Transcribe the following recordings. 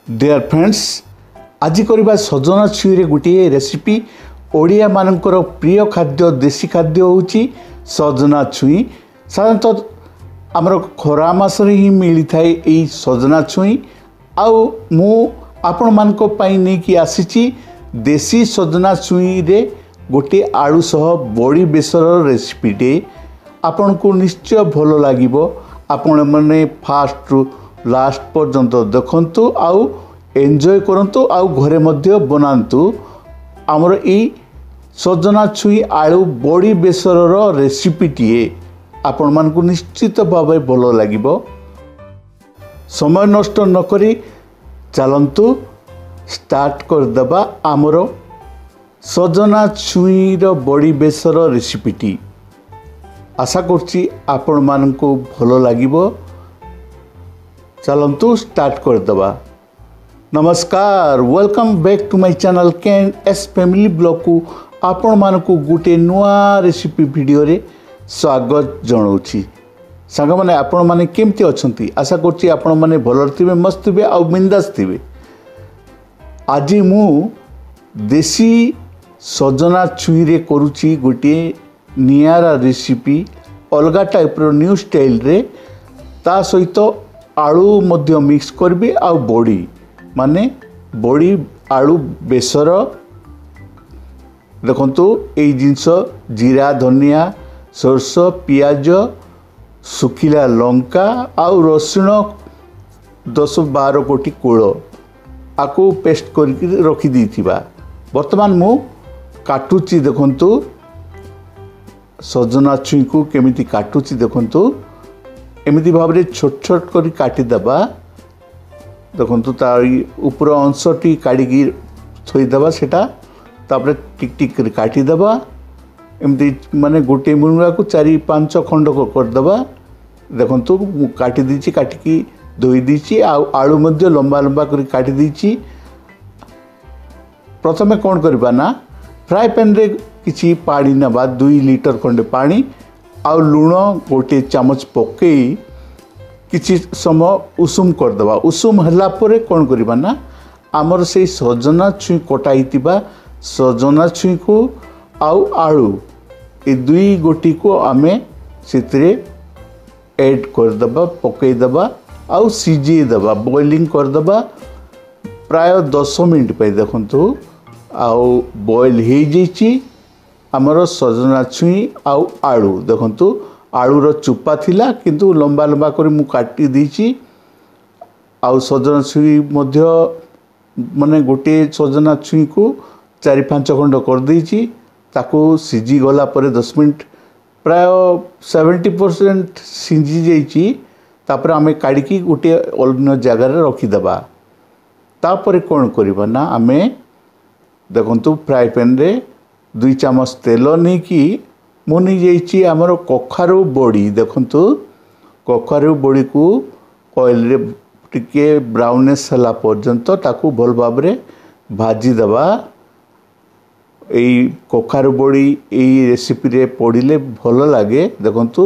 Dear friends, आज करवा सजना छुईरे गोटे रेसीपी। ओडिया मानकर प्रिय खाद्य देसी खाद्य हूँ सजना छुई। साधारणतः आमर खरा मासरे ही मिली थाए यही सजना छुई। आउ मु आपण मानक पाई नेकी आसीची देसी सजना छुईरे गोटे आलु सह बड़ी बेसर रेसीपीटे। आपण को निश्चय भल लागिबो। आपण माने फास्ट रु लास्ट पर्यंत देखंतु आउ एंजॉय करंतु आउ घरे मध्य बनांतु। आमर ई सजना छुई आलु बड़ी बेसरर रेसीपीटिए आपण मानकु निश्चित भावे भल लागिबो। समय नष्ट न करी चलंतु स्टार्ट कर दबा आमर सजना छुईर बड़ी बेसर रेसीपीटी। आशा करছি आपण मानकु भल लागिबो। चलंतु स्टार्ट कर दबा। नमस्कार, welcome back to my channel K S family blog को आपण मानकु गोटे नुआ रेसिपी भिडियो रे स्वागत जणाउछि। सांग माने आपण माने केमती अछंती? आशा करछि आपण माने भलर थिबे, मस्त थिबे आउ बिंदास थिबे। आज मु देसी सजना छुईरे करूची गोटे नियारा रेसिपी, अलगा टाइप रो न्यू स्टाइल रे। ता सहित आलू मध्य मिक्स करबी आउ बड़ी माने बड़ी आलू बेसर। देखंतु एई जिनस जीरा, धनिया, सोरस, पियाज, शुखिला लंका आउ रसुण 10-12 गोटी कोड़ आकु पेस्ट करके रखी देइथिबा। बर्तमान मु काटुची, देखंतु सजना छुई को केमिति काटुची देखंतु। एमिति भाव रे छोट छोट करी काटी दबा। देखंतु तार ऊपर अंशटी काढ़ी थोई दबा सेटा, तापर टिक टिक करी काटी दबा। एमती माने गोटे मुनगा को 4-5 खंड कर दबा। देखंतु मु काटी दीची, काटिकी धोई दीची आउ आलू मध्य लंबा लंबा करी काटी दीची। प्रथमे कोन करबा ना, फ्राई पैन रे किछि पानी नबा, 2 लिटर खंडे पानी आउ लुण गोटे चामच पकई किछि समय उषुम कर दबा। उषुम हला परे कोन करबा ना, आमर सेई सजना छुई कटा हेतिबा सजना छुई को आउ आलू ए दुई गोटी को आमे सेतरे ऐड कर दबा, पकई दबा आउ सिझे दबा, बॉइलिंग कर दबा प्राय 10 मिनिट पाई। देखंतु आउ बॉइल हे जाइछि आमर सजना छुई आउ आलू। देखंतु आलूर चुपा थिला किंतु लंबा लंबा करी मु काटी देइछि। आउ सजना छुई मध्य माने गोटे सजना छुई को 4-5 खंड कर देइछि। ताकू सिझी गला परे 10 मिनिट प्राय 70% सिझी जाइछि। तापर आमे काढ़ी गोटे अन्य जगह रखीदबा। तापर कोन करबा ना, आमे देखंतु फ्राई पैन रे 2 चामच तेल नेकी मु नेई जाइछि आमर कखारू बड़ी। देखंतु कखारू बड़ी को ऑयल रे टिके ब्राउनेस हला पर्यंत ताकू भल भाव रे भाजी दबा। एई कखारू बड़ी एई रेसिपी रे पड़िले भल लागे। देखंतु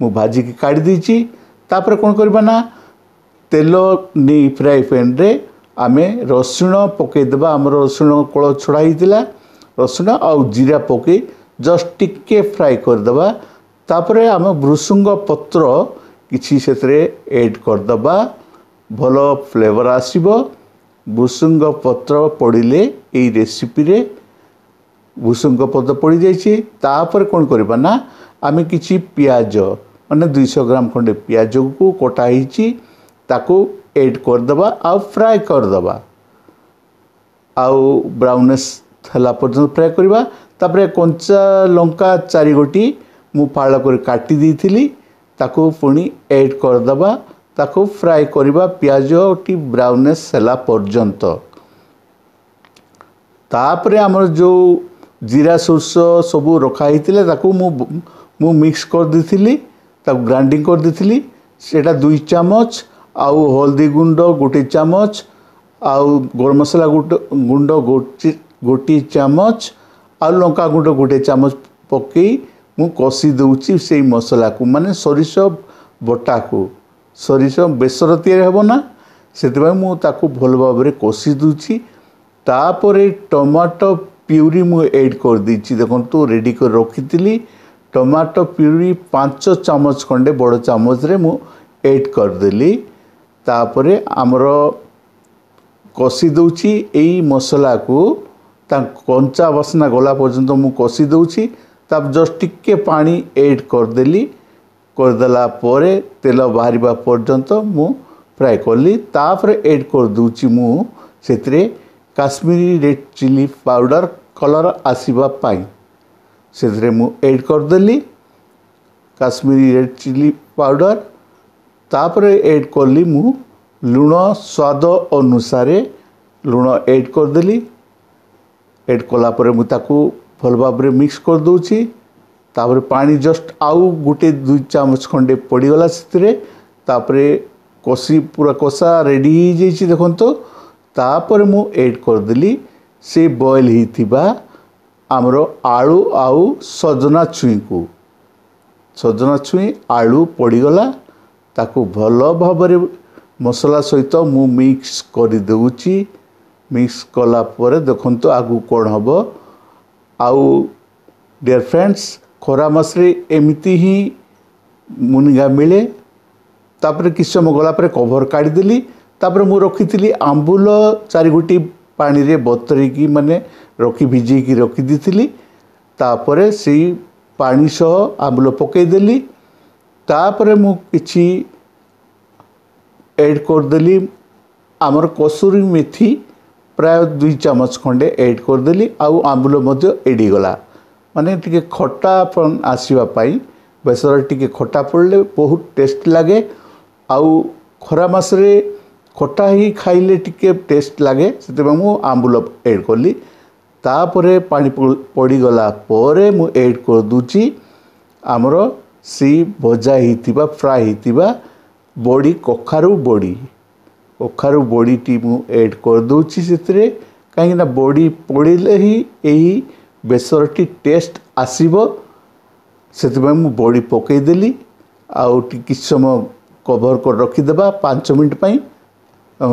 मु भाजी की काढ़ी देइछि। तापर कोन करबा ना, तेल नेई फ्राई पैन रे आमे रसुण पकई दबा। आमर रसुण कोळ छड़ा होइतिला, रसुण आउ जीरा पकई जस्ट टिके फ्राई कर दबा। तापर आम भृसुंग पत्र किछि सेतरे ऐड कर दबा, भल फ्लेवर आसीबो। भृसुंग पत्र पड़िले एई रेसिपी रे भृसुंग पत्र पड़ी जाइछि। तापर कोन करबा ना, आमे किछि पियाज माने 200 ग्राम खंडे पियाज को कटा होइछि ताकू ऐड कर दबा आउ फ्राई कर दबा। आउ ब्राउनेस हला पर्यंत फ्राई करबा। तापर कंचा लंका 4 गोटी मु फाल कर काटी देइथिली ताकू पुणी ऐड कर दबा। ताकू फ्राई करबा पियाजटी ब्राउनेस हला पर्यंत। तापर आमर जो जीरा सोरस सब रखा होइतिला ताकू मु मिक्स कर देइथिली, ताकू ग्राइंडिंग कर देइथिली। सेटा 2 चामच आउ हल्दी गुंड गोटे चामच आउ गरम मसला गुंड गोटे चामच आउ लंका गुंड गोटे चामच पकई मु कषि दउछि सेई मसला को, माने सरिष बटा को। सरिष बेसर तैयारी हबो ना, ସେଥିପାଇଁ ମୁଁ ତାକୁ ଭଲ ଭାବରେ କଷି ଦେଉଛି। ତାପରେ ଟମାଟୋ ପ୍ୟୁରି ମୁଁ ଏଡ଼୍ କରିଦେଇଛି। ଦେଖନ୍ତୁ ରେଡ଼ି କରି ରଖିଥିଲି ଟମାଟୋ ପ୍ୟୁରି 5 ଚାମଚ ଖଣ୍ଡେ ବଡ଼ ଚାମଚରେ ମୁଁ ଏଡ଼୍ କରିଦେଲି। ତାପରେ ଆମର କଷି ଦେଉଛି ଏଇ ମସଲାକୁ, ତା କଞ୍ଚା ବାସ୍ନା ଗଲା ପର୍ଯ୍ୟନ୍ତ ମୁଁ କଷି ଦେଉଛି। ତାପରେ ଜଷ୍ଟ ଟିକେ ପାଣି ଏଡ଼୍ କରିଦେଲି। କରିଦେଲା ପରେ ତେଲ ବାହାରିବା ପର୍ଯ୍ୟନ୍ତ ମୁଁ ଫ୍ରାଏ କଲି। ତାପରେ ଏଡ଼୍ କରିଦେଉଛି ମୁଁ ସେଥିରେ Kashmiri red chilli powder colour ଆସିବା ପାଇଁ ସେଥିରେ ମୁଁ ଏଡ଼୍ କରିଦେଲି କାଶ୍ମୀରୀ ରେଡ଼୍ ଚିଲି ପାଉଡ଼ର। ତାପରେ ଏଡ଼୍ କଲି ମୁଁ ଲୁଣ, ସ୍ୱାଦ ଅନୁସାରେ ଲୁଣ ଏଡ଼୍ କରିଦେଲି। ଏଡ଼୍ କଲା ପରେ ମୁଁ ତାକୁ ଭଲ ଭାବରେ ମିକ୍ସ କରିଦେଉଛି। ତାପରେ ପାଣି ଜଷ୍ଟ ଆଉ ଗୋଟେ 2 ଚାମଚ ଖଣ୍ଡେ ପଡ଼ିଗଲା ସେଥିରେ। ତାପରେ କଷି ପୁରା କଷା ରେଡ଼ି ହେଇଯାଇଛି ଦେଖନ୍ତୁ। ତାପରେ ମୁଁ ଏଡ଼୍ କରିଦେଲି ସେ ବଏଲ୍ ହେଇଥିବା ଆମର ଆଳୁ ଆଉ ସଜନା ଛୁଇଁକୁ। ସଜନା ଛୁଇଁ ଆଳୁ ପଡ଼ିଗଲା। ତାକୁ ଭଲ ଭାବରେ ମସଲା ସହିତ ମୁଁ ମିକ୍ସ କରିଦେଉଛି। ମିକ୍ସ କଲା ପରେ ଦେଖନ୍ତୁ ଆଗକୁ କ'ଣ ହେବ। ଆଉ ଡିଅର୍ ଫ୍ରେଣ୍ଡସ୍, ଖରା ମାସରେ ଏମିତି ହିଁ ମୁନିଗା ମିଳେ। ତାପରେ କିଛି ସମୟ ଗଲା ପରେ କଭର୍ କାଢ଼ିଦେଲି। ତାପରେ ମୁଁ ରଖିଥିଲି ଆମ୍ବୁଲ 4 ଗୋଟି ପାଣିରେ ବତୁରେଇକି ମାନେ ରଖି ଭିଜେଇକି ରଖିଦେଇଥିଲି। ତାପରେ ସେଇ ପାଣି ସହ ଆମ୍ବୁଲ ପକାଇଦେଲି। ତାପରେ ମୁଁ କିଛି ଏଡ଼୍ କରିଦେଲି ଆମର କସୁରୀ ମେଥି ପ୍ରାୟ 2 ଚାମଚ ଖଣ୍ଡେ ଏଡ଼୍ କରିଦେଲି। ଆଉ ଆମ୍ବୁଲ ମଧ୍ୟ ଏଡ଼୍ ହେଇଗଲା, ମାନେ ଟିକେ ଖଟା ଆସିବା ପାଇଁ ବେସର ଟିକେ ଖଟା ପଡ଼ିଲେ ବହୁତ ଟେଷ୍ଟ ଲାଗେ। ଆଉ ଖରା ମାସରେ ଖଟା ହିଁ ଖାଇଲେ ଟିକେ ଟେଷ୍ଟ ଲାଗେ, ସେଥିପାଇଁ ମୁଁ ଆମ୍ବୁଲ ଏଡ଼୍ କଲି। ତାପରେ ପାଣି ପଡ଼ିଗଲା ପରେ ମୁଁ ଏଡ଼୍ କରିଦେଉଛି ଆମର ସେଇ ଭଜା ହେଇଥିବା ଫ୍ରାଏ ହେଇଥିବା ବଡ଼ି, କଖାରୁ ବଡ଼ି। କଖାରୁ ବଡ଼ିଟି ମୁଁ ଏଡ଼୍ କରିଦେଉଛି ସେଥିରେ, କାହିଁକିନା ବଡ଼ି ପଡ଼ିଲେ ହିଁ ଏହି ବେସରଟି ଟେଷ୍ଟ ଆସିବ, ସେଥିପାଇଁ ମୁଁ ବଡ଼ି ପକାଇଦେଲି। ଆଉ କିଛି ସମୟ କଭର୍ କରି ରଖିଦେବା 5 ମିନିଟ୍ ପାଇଁ।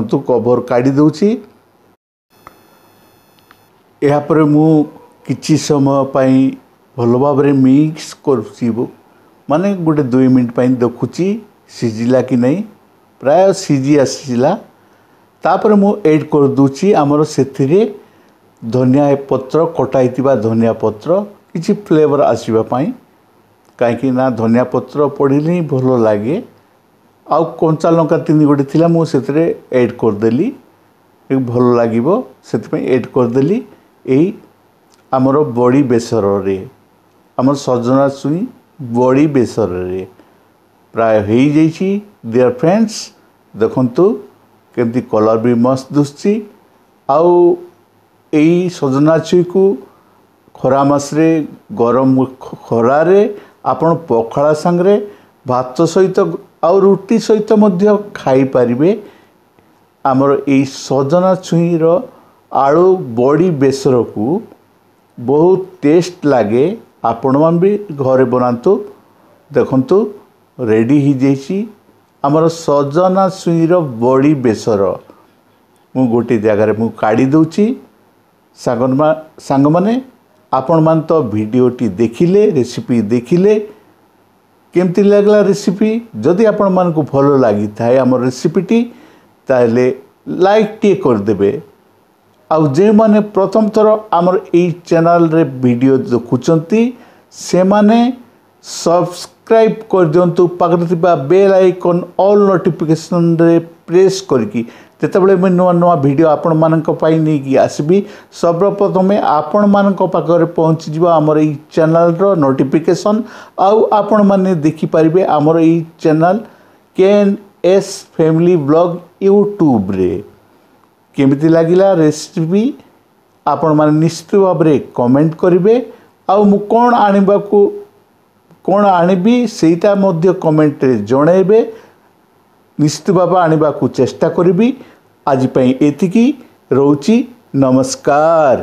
ତୁ କଭର୍ କାଢ଼ି ଦେଉଛି। ଏହାପରେ ମୁଁ କିଛି ସମୟ ପାଇଁ ଭଲ ଭାବରେ ମିକ୍ସ କରୁଛି, ମାନେ ଗୋଟେ 2 ମିନିଟ୍ ପାଇଁ ଦେଖୁଛି ସିଝିଲା କି ନାହିଁ। ପ୍ରାୟ ସିଝି ଆସିଲା। ତାପରେ ମୁଁ ଏଡ଼୍ କରିଦେଉଛି ଆମର ସେଥିରେ ଧନିଆ ପତ୍ର, କଟା ହେଇଥିବା ଧନିଆ ପତ୍ର, କିଛି ଫ୍ଲେଭର୍ ଆସିବା ପାଇଁ, କାହିଁକି ନା ଧନିଆ ପତ୍ର ପଡ଼ିଲେ ହିଁ ଭଲ ଲାଗେ। ଆଉ କଞ୍ଚା ଲଙ୍କା 3 ଗୋଟି ଥିଲା, ମୁଁ ସେଥିରେ ଏଡ଼୍ କରିଦେଲି, ଭଲ ଲାଗିବ ସେଥିପାଇଁ ଏଡ଼୍ କରିଦେଲି। ଏଇ ଆମର ବଡ଼ି ବେସରରେ, ଆମର ସଜନା ଛୁଇଁ ବଡ଼ି ବେସରରେ ପ୍ରାୟ ହେଇଯାଇଛି। ଡିଅର୍ ଫ୍ରେଣ୍ଡସ୍, ଦେଖନ୍ତୁ କେମିତି କଲର୍ ବି ମସ୍ତ ଦିଶୁଛି। ଆଉ ଏଇ ସଜନା ଛୁଇଁକୁ ଖରା ମାସରେ ଗରମ ଖରାରେ ଆପଣ ପଖାଳ ସାଙ୍ଗରେ, ଭାତ ସହିତ ଆଉ ରୁଟି ସହିତ ମଧ୍ୟ ଖାଇପାରିବେ। ଆମର ଏଇ ସଜନା ଛୁଇଁର ଆଳୁ ବଡ଼ି ବେସରକୁ ବହୁତ ଟେଷ୍ଟ ଲାଗେ। ଆପଣମାନେ ବି ଘରେ ବନାନ୍ତୁ। ଦେଖନ୍ତୁ ରେଡ଼ି ହେଇଯାଇଛି ଆମର ସଜନା ଛୁଇଁର ବଡ଼ି ବେସର। ମୁଁ ଗୋଟେ ଜାଗାରେ ମୁଁ କାଢ଼ି ଦେଉଛି। ସାଙ୍ଗମାନେ, ଆପଣମାନେ ତ ଭିଡ଼ିଓଟି ଦେଖିଲେ, ରେସିପି ଦେଖିଲେ, କେମିତି ଲାଗିଲା ରେସିପି? ଯଦି ଆପଣମାନଙ୍କୁ ଭଲ ଲାଗିଥାଏ ଆମ ରେସିପିଟି, ତାହେଲେ ଲାଇକ୍ଟିଏ କରିଦେବେ। ଆଉ ଯେଉଁମାନେ ପ୍ରଥମ ଥର ଆମର ଏଇ ଚ୍ୟାନେଲରେ ଭିଡ଼ିଓ ଦେଖୁଛନ୍ତି, ସେମାନେ ସବସ୍କ୍ରାଇବ୍ କରିଦିଅନ୍ତୁ। ପାଖରେ ଥିବା ବେଲ୍ ଆଇକନ୍ ଅଲ୍ ନୋଟିଫିକେସନ୍ରେ ପ୍ରେସ୍ କରିକି ଯେତେବେଳେ ମୁଁ ନୂଆ ନୂଆ ଭିଡ଼ିଓ ଆପଣମାନଙ୍କ ପାଇଁ ନେଇକି ଆସିବି, ସର୍ବପ୍ରଥମେ ଆପଣମାନଙ୍କ ପାଖରେ ପହଞ୍ଚିଯିବ ଆମର ଏଇ ଚ୍ୟାନେଲ୍ର ନୋଟିଫିକେସନ୍। ଆଉ ଆପଣମାନେ ଦେଖିପାରିବେ ଆମର ଏଇ ଚ୍ୟାନେଲ୍ KNS family blog ୟୁଟ୍ୟୁବରେ। କେମିତି ଲାଗିଲା ରେସିପି ଆପଣମାନେ ନିଶ୍ଚିତ ଭାବରେ କମେଣ୍ଟ କରିବେ। ଆଉ ମୁଁ କ'ଣ ଆଣିବି ସେଇଟା ମଧ୍ୟ କମେଣ୍ଟରେ ଜଣାଇବେ। ନିଶ୍ଚିତ ଭାବେ ଆଣିବାକୁ ଚେଷ୍ଟା କରିବି। ଆଜି ପାଇଁ ଏତିକି ରହୁଛି। ନମସ୍କାର।